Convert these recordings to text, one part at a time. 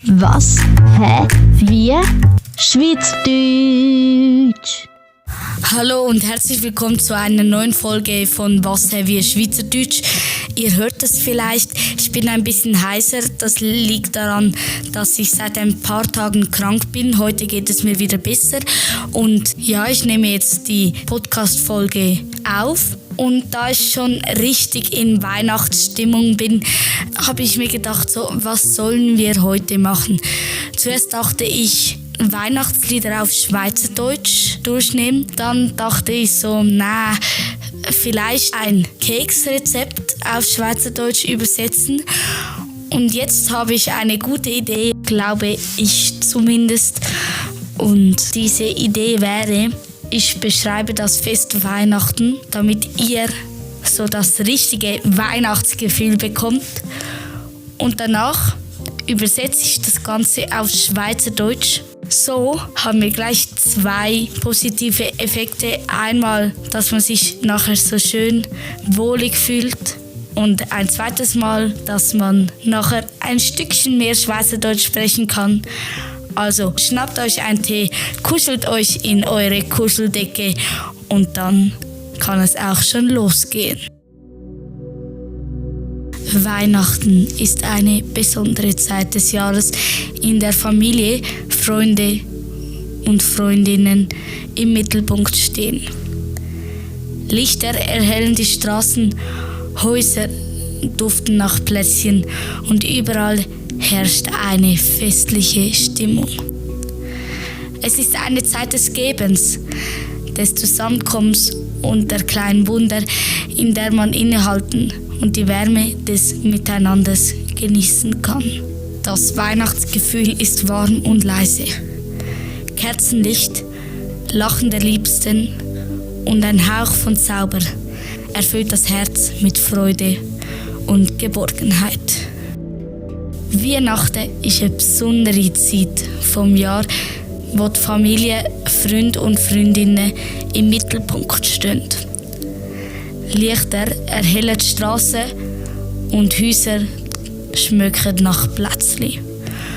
Was? Hä? Wie? Schweizerdeutsch. Hallo und herzlich willkommen zu einer neuen Folge von Was, hä, wie Schweizerdeutsch. Ihr hört es vielleicht, ich bin ein bisschen heiser. Das liegt daran, dass ich seit ein paar Tagen krank bin. Heute geht es mir wieder besser. Und ja, ich nehme jetzt die Podcast-Folge auf. Und da ich schon richtig in Weihnachtsstimmung bin, habe ich mir gedacht, so, was sollen wir heute machen? Zuerst dachte ich, Weihnachtslieder auf Schweizerdeutsch durchnehmen. Dann dachte ich so, vielleicht ein Keksrezept auf Schweizerdeutsch übersetzen. Und jetzt habe ich eine gute Idee, glaube ich zumindest. Und diese Idee wäre, ich beschreibe das Fest Weihnachten, damit ihr so das richtige Weihnachtsgefühl bekommt. Und danach übersetze ich das Ganze auf Schweizerdeutsch. So haben wir gleich zwei positive Effekte. Einmal, dass man sich nachher so schön wohlig fühlt. Und ein zweites Mal, dass man nachher ein Stückchen mehr Schweizerdeutsch sprechen kann. Also schnappt euch einen Tee, kuschelt euch in eure Kuscheldecke und dann kann es auch schon losgehen. Weihnachten ist eine besondere Zeit des Jahres, in der Familie, Freunde und Freundinnen im Mittelpunkt stehen. Lichter erhellen die Straßen, Häuser duften nach Plätzchen und überall herrscht eine festliche Stimmung. Es ist eine Zeit des Gebens, des Zusammenkommens und der kleinen Wunder, in der man innehalten und die Wärme des Miteinanders genießen kann. Das Weihnachtsgefühl ist warm und leise. Kerzenlicht, Lachen der Liebsten und ein Hauch von Zauber erfüllt das Herz mit Freude und Geborgenheit. Weihnachten ist eine besondere Zeit vom Jahr, wo die Familie, Freunde und Freundinnen im Mittelpunkt stehen. Lichter erhellen die Strassen und Häuser schmücken nach Plätzchen.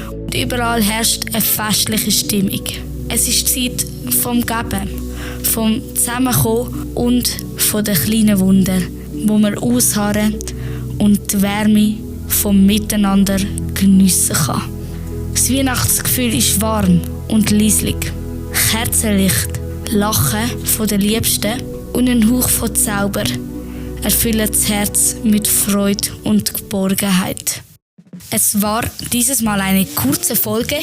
Und überall herrscht eine festliche Stimmung. Es ist die Zeit vom Geben, vom Zusammenkommen und von den kleinen Wunder, wo man ausharren und die Wärme vom Miteinander geniessen kann. Das Weihnachtsgefühl ist warm und leislich. Kerzenlicht, Lachen von den Liebsten und ein Hauch von Zauber erfüllen das Herz mit Freude und Geborgenheit. Es war dieses Mal eine kurze Folge.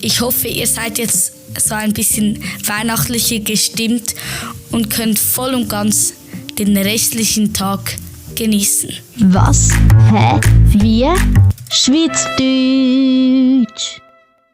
Ich hoffe, ihr seid jetzt so ein bisschen weihnachtlicher gestimmt und könnt voll und ganz den restlichen Tag genießen. Was? Hä? Wie? Schweizerdeutsch.